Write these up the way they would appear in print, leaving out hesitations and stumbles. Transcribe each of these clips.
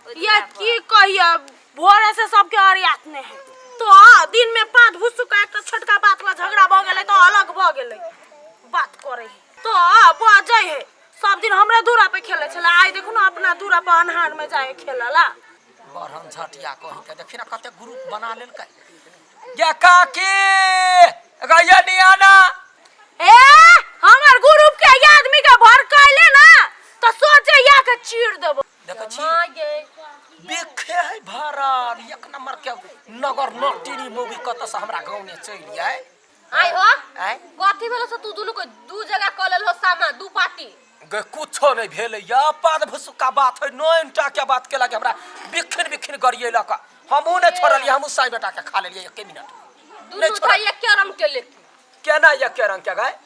ये की कहिए, भोरे से सबके अरियात नहीं है। तो दिन में पाँच भुसु का एक छोटका बात ला झगड़ा भ गेलै तो अलग भ गेलै। बात करे है तो बजै है। सब दिन हमरे दूरा पे खेले छला, आइ देखू ना अपना दूरा पर अन्हार में जाए खेलला। बरहन झटिया कही के देखी ना कते ग्रुप बना लेलकै। गे काकी गैया नियाना। ए हमर ग्रुप के आदमी के भर कैले ना तो सोचे या के चीर देबो। देखै छी बिखे है भरल एक नंबर के नगर नटीनी मौगी कतऽ से हमरा गाँव ने चलि आय। आइ हो। आय। कथी भेलो से तू दुनू को दू जगह कऽ लेलहो सामा दू पार्टी? गे कुछो नहीं भेलै या पाद भुसुका बात है नैन टा के बात केलक हमरा बिखिन बिखिन गरियेलक। हमहूँ नहि छोड़लियै, हमहूँ साई बेटा के खा लेलियै एके मिनट। दुनू नहि छोड़लियै। छै एके रंग के लेकिन। केना एके रंग के गाय?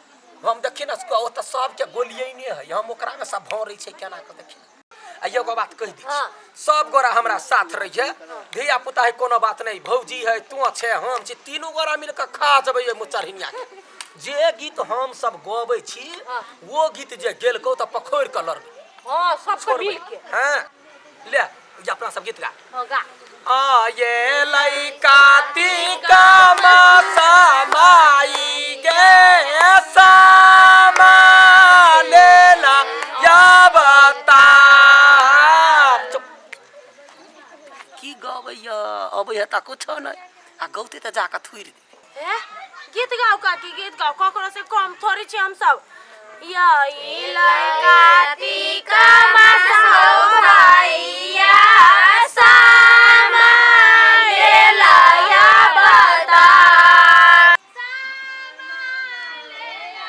हम देखी ना ओतऽ सबके गोलियैने है, हम ओकरा में सब भरै छै केना के देखी ना। आ एगो बात कहि दै छी, सब गोरा हमरा साथ रहिए, धिया पुता है कोनो बात नहीं, भौजी है तू छे हम छी, तीनू गोरा मिल के खा जेबै ओहि मुचरहिनिया के। जे गीत हम सब गबै छी वो गीत जे गेलकौ तऽ पखोरि के लड़बै। हाँ, सबके छोड़बै। मिल के। हाँ, ले जे अपना सब गीत गा। हाँ, गा। आये लइका टीका माई गे सामा लेला या बता। चुप। की गबैया अबै है त कुछो नहीं, आ गौते त जाके थुरि दे। ए, गीत गाओ काकी, गीत गाओ, ककरो से कम थोड़ी छी हम सब। या ई लइका टीका मासा सामा लेला या बता।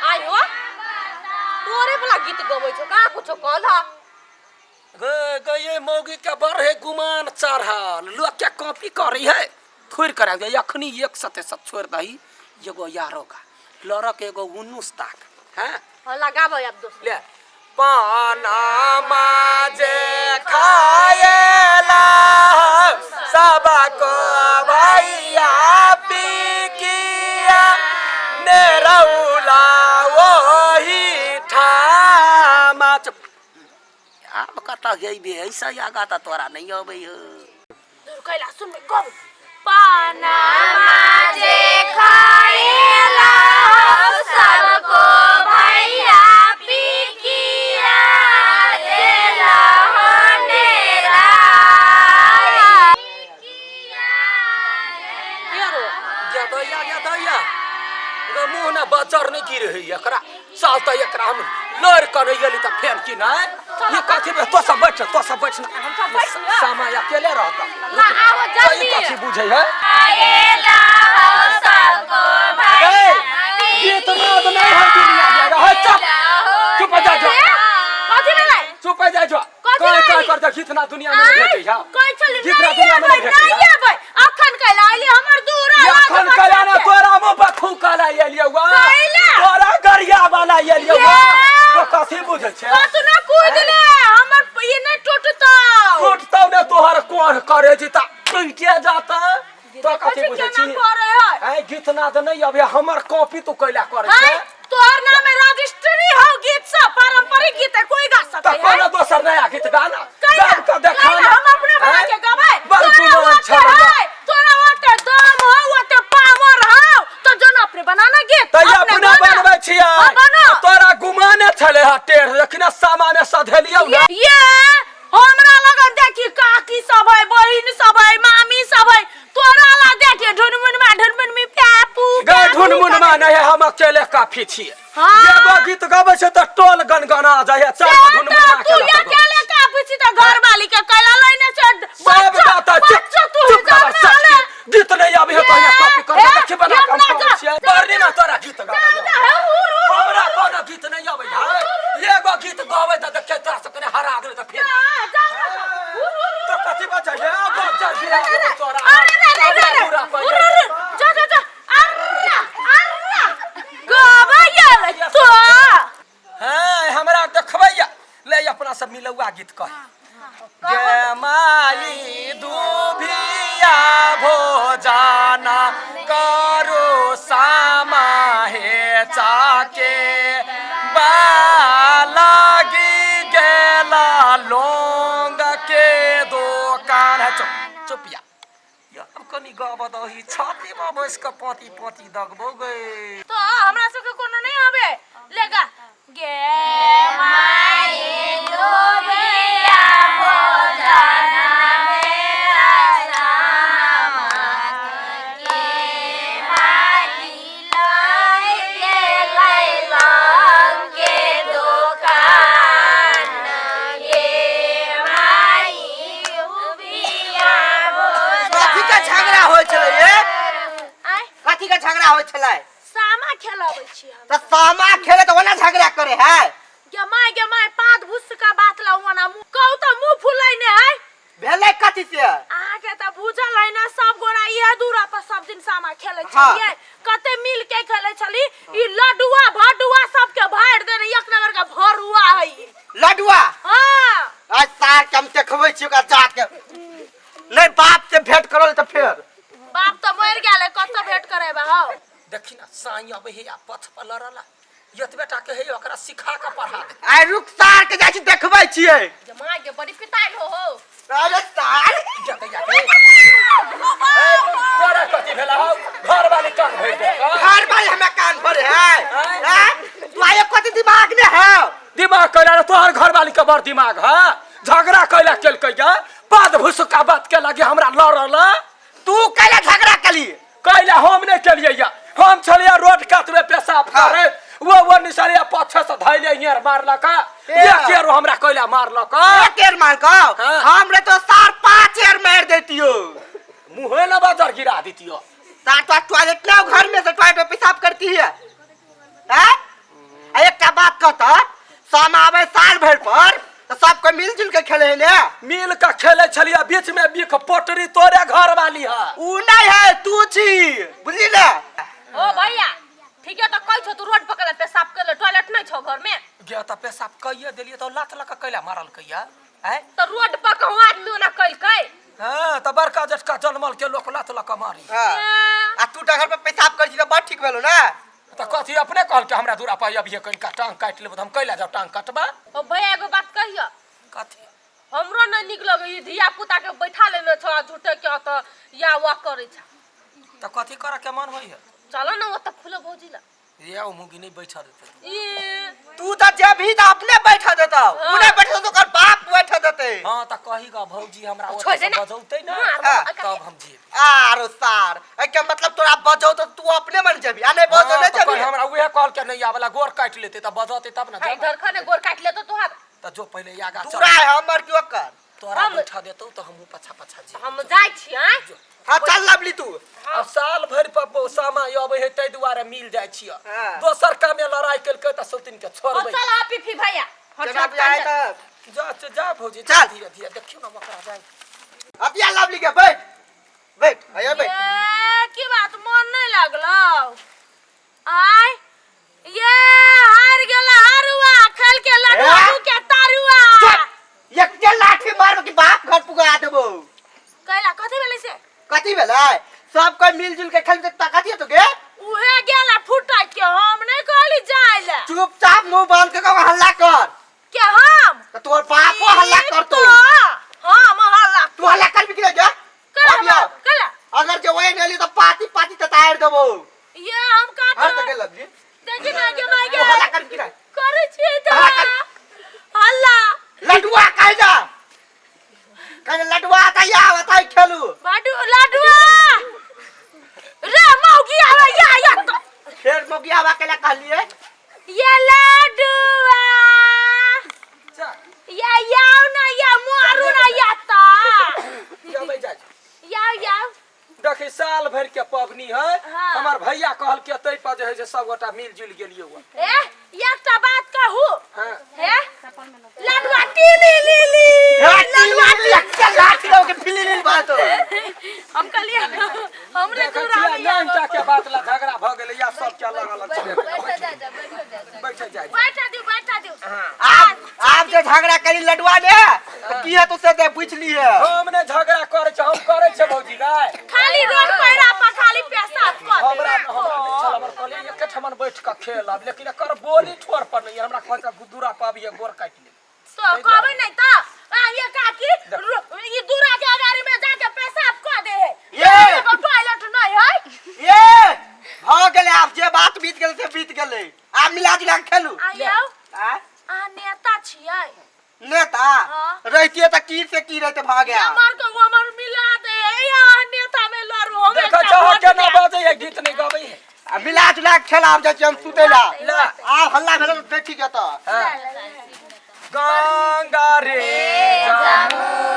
आइ हो तोरे वाला गीत गबै छौ का कुछो कहला? गे गे ये मौगी के बड़ है गुमान चढ़ल, लोग के कॉपी करी है थोड़ करा गया। अखनी एक सते सत छोड़ दही एगो यारो का लड़क एगो उन्नूस ताक। हैं? हाँ, लगाबो अब दोस्त। ले पानामा जे खाएला सबको भैया पिकिया नेरौला वही ठामा। चुप। आब कतऽ गेबे ऐसा आगा तऽ तोरा नहीं अबै हो। दूर कैला सुन में कब पानामा जे खाएला सबको भैया पिकिया देला हनेरा। यारो। गे दैया, गे दैया। गे मुँह ने बजर नहीं गिरे है एकरा। साल तऽ एकरा हम लड़ कऽ नहीं गेली तऽ फेर की नहीं? ये कथी में तो सब बैठ, तो सब बैठ ना। हम सब बैठ ना। सामा अकेले रहता। ला, आओ जल्दी। ये कथी बुझे है? आएला सबको भैया ए, ये तो नाद नहीं है दुनिया में। रह, चुप। चुप हो जा, जो। कथी भेलै? चुप हो जा, जो। कथी कह, कह, भेलै? कर दे, गीत ना दुनिया में नहीं भेटै है। कहै छली, गीत ना नहीं दुनिया में नहीं एबै, भेटै है। नहीं एबै। अखन कैला अइली हमर दूरा ये लाज अखन बच्चा कैला ना के। तोरा मुँह पर थूकल एलियौ वा। कैला? तोरा गरिया वाला एलियौ वा। ये। तो कथी बुझै छै? कतु ना कूद ले, हमर ई नहीं टूटतौ। टूटतौ ने तोहर कोढ़ करे जी त टूटे जाता। तो देखै कथी छी बुझै केना छी? करे है? ऐ गीत नाद नहीं अबे, हमर कॉपी तू कैला करे है? छै? तोहर नाम है रजिस्ट्री हो गीत सब पारंपरिक गीत है, कोई गा सकै त है? कोनो दोसर नया गीत गा ना। कैला? गाब के देखा कैला? ना। हम अपने बना हैं? के गबै। बड़ तोरा गुमान ओते छलै ना। है, तोरा ओते दम हो, ओते पावर हो, तो जो ना अपने बनाना गीत, त ई अपने अपने बना। बनबै छियै। हाँ, बना। तोरा गुमाने छलै हा टेढ़, देखिना सामा में सधेलियौ ना। ये हमरा लगन देखी काकी सब है, बहिन सब है, मामी सब है, तोरा ला देखी ढुनमुनमा ढुनमुनमी प्यापू, गे प्यापू ढुनमुनमा करे। नहीं है, हम अकेले काफी छियै। हाँ। एगो गीत गबै छै तऽ टोल गनगना जाइ है, चार से गो ढुनमुनमा तऽ तू के लऽ कऽ अकेले काफी छी तऽ घरवाली के कैला लैने छै, सब बच्चा, गाता, चुप, बच्चा तू चुप ही कर, जान सच ले। गीत नहीं आबे है तो यहाँ कॉपी कर, ए, देखी बना ए, कम अपना करै जा, छियै। जा, बरनी में तोरा गीत गाबै जा, जा, हे, उड़, उड़, हमरा कोनो गीत नहीं आबै है। एगो गीत गाबै तऽ देखै तोरा सब कने हरा गेलै तऽ फेर। जा, जा, जा, उड़, उड़, उड़। तो कथी बचै है? बच्चा गिरा अरे, देबै तोरा। अरे, अरे, अरे, अरे, हमरा पूरा उड़, उड़, उड़, जा, जा, जा, अर्रा, अर्रा, गाबै गेलै तो। हाँ, हमरा देखबैया। ले अपना सब मिलौआ गीत कह। गे माई दुभिया भोजना करो सामा हे चाके बालागी गेला लोंग के दो चुप चुप या या अब कनी गाबऽ दही छाती में बैस कऽ पाँती पाँती दगबो गे। तो हमरा सबके कोनो नहीं आवे लेगा गे माई डोबिया भोजना मेरा सामा के माई लाई के लैलंग के दुकान गे माई उबिया कथी के झगड़ा होइ छलै ये? आय कथी के झगड़ा होइ छलै? सामा खेलाबै छी हम। तऽ सामा खेले तऽ ओना झगड़ा करे है। गे माय गे माय पात भुस का बात ला ओना मुँह कहू तऽ मुँह फुलै ने है। भेलै कथी से? अहाँके तऽ बुझल है ना सब गोरा इहे दूरा पर सब दिन सामा खेलै हाँ। छलियै कते मिल के खेलै छली ई लडुआ भडुआ सबके भाड़ देने एक नंबर का भरुआ है ई। लडुआ हाँ आज सार के हम देखबै छी ओकरा जाके नहीं बाप से भेंट करल तऽ फेर बाप तऽ मरि गेल है कतऽ भेंट करेबा हौ। देखी ना साई अबै है आ पथ पर लड़ला एतबे टा के है ओकरा सिखा के पढ़ा दे। आइ रुक सार के जाइ छी देखबै छियै। जमा के बड़ी पिताई हो हो। अरे सार जा दैया के तोरा कथी भेला हौ घर वाली कान भरि दे। घर वाली हमरा कान भरे है हैं? तू आइ कथी दिमाग ने है? दिमाग कैला रे तोहर घर वाली के बड़ दिमाग है झगड़ा कैला केलकै या पाद भुसुका बात के लागे हमरा लड़ल। तू कैला झगड़ा केली? कैला हम नहीं केलिए या हम छलिए रोड कात में पेशाब हाँ। करे वो निसरिया पाछे से धैले हियर मारलक ए। एक एरो हमरा कैला मारलक। एक एर मार कऽ? हाँ। हमरे तो सार 5 एर मार देतियो। मुँहे न बजर गिरा देतियो। सार तो टॉयलेट ना घर में से टॉयलेट में पेशाब करती है हैं? आ एकटा बात कहता सामा आवे साल भर पर तो सबको मिलजुल के खेले है ने। मिल के खेले छलिए बीच में बिख पोटरी तोरे घर वाली है। उ नहीं है तू छी बुझली ने। ओ भैया ठीक है तो कहै छौ तू रोड पकड़ पेशाब कर ले टॉयलेट नहीं छौ घर में। गे त पेशाब कइए देलिए तो लात लक कैला मारल कैया आय? तो रोड पर कहूं आदमी ओना कइलकै। हां त बड़का जटका जनमल के लोक लात लक मारी। हां। आ तू त घर पर पेशाब कर छी त बड़ ठीक भेलो ना। त कथी अपने कहल के हमरा दूरा पर अभिये कनिका टांग काटि लेबो त हम कैला जाउ टांग कटबा। ओ भैया एगो बात कहियो। कथी? हमरो न नीक लगै ई धिया पुता के बैठा लेने छौ आ झूठे के ओत या वा करै छ। त कथी करऽ के मन होइए? चलो न ओत फूलो भौजी ला। ये ओ मुगी नहीं बैठा देते। ई तू त जेबही त अपने बैठा देतौ। हाँ। उ नहीं बैठा तो ओकर बाप बैठा देते। हां त कही गा भौजी हमरा ओत छोड़ दे ना। बजौतै ना हाँ, तब हम जेबै। आरो सार ए के मतलब तोरा बजौ त तू अपने मन जेबी आ नहीं बजौ हाँ, नहीं त कही जेबी। हमरा उहे कहल के नहीं आबला गोर काटि लेते त बजौतै तब ना हाय जेबै। इधर खने गोर काटि लेतो तोहार। त जो पहिले आगा चल। दूरा है हमर की ओकर? तोरा हम- बैठा देतौ त हमहूँ पाछा पाछा जेबै। हम जाइ छी आँय। जो। हाँ चल लवली तू। अब साल भरि पर सामा अबै है ताहि दुआरे मिल जाइ छियै। हाँ। दोसर कामे लड़ाई केलकै त सौतिन के छोड़बै। चल आ पीपी भैया। हट, चल हट, बुझाइ चल। त। जा जा, जा भौजी चल। धीरे धीरे देखियौ ना ओकरा जाइ। अब या लवली के बैठ बैठ आया बैठ। ये की बात मन नहीं लागलो आय ये हार गेला हारुआ खेल के लडुआ ए? के तारुआ। चुप! एक लाठी मारबो कि बाप घर पुगा देबो। कैला कथी भेलै से? कथी भेलै? सब कोई मिलजुल के खेल त कथी हेतौ गे? उहे गेला फुटै के हम नहीं कहली जाय ले। चुपचाप मुंह बंद के हल्ला कर। के हम? त तोर बापो हल्ला करतो। तो हम हल्ला। तू हल्ला कर भी जा। कैला अब या। कैला? अगर जे वही नहीं तो पाती पाती ततार देबो। ये हम का हर करब? तक लवली। देखी ना के माय के। तू हल्ला कर भी ना। करै छियै त। हल्ला कर। हल्ला। लडुआ कह जा। कह लडुआ आता या बताई खेलू। बाडू लडुआ। रे मौगी आवे या या तो। फेर मौगी आवा के ला कहलिए। ये लडुआ। जा। या याव ना या मारू ना या ता। या बै जाइ। याव याव। देखी साल भर के पबनी है। हाँ। हमर भैया कहल के तै पर जे है से सब गोटा मिल जुल गेलियै हुआ। ए एकटा बात कहू। हाँ। हे लडुआ टीली लीली। लडुआ लाठी दो के फिली लीली बात हो। हम कहलिए हमरे देखै दूरा छियै में नानटा के बात ला झगड़ा भ गेलै या सब के अलग अलग छै। बैठ जा बैठा दियो बैठा दियो। आप आप जे झगड़ा करी लडुआ ने त की है तो से दे पूछ ली है। हम ने झगड़ा करै छै हम करै छै भौजी गाय। खाली रोड पैरा पर खाली पेशाब कर दे। हमरा हमरा नहि छल हमर कहलियै एके ठमन बैठ के खेलब लेकिन एकर बोली ठोर पर नहीं हमरा कहै छै दूरा पर अबियै गोर काटि लेब। तो कहबै नहीं त आ ये काकी ई दूरा के अगाड़ी में जा मिला जुला के खेलू। आयौ। आँय? अहाँ नेता छियै? नेता? हाँ। रहितियै तऽ की से की रहते भऽ गया। हमर के हमर मिला दे, अहाँ नेता में लड़ू, हम देखो एकटा चाहो वोट केना देब। बजै है, गीत नहीं गबै है। आ मिला जुला के खेला, आब जाइ छी हम सुतै ला। ला। आ हल्ला भेल तऽ ठीक है तऽ। हाँ। गंगा रे जमुना।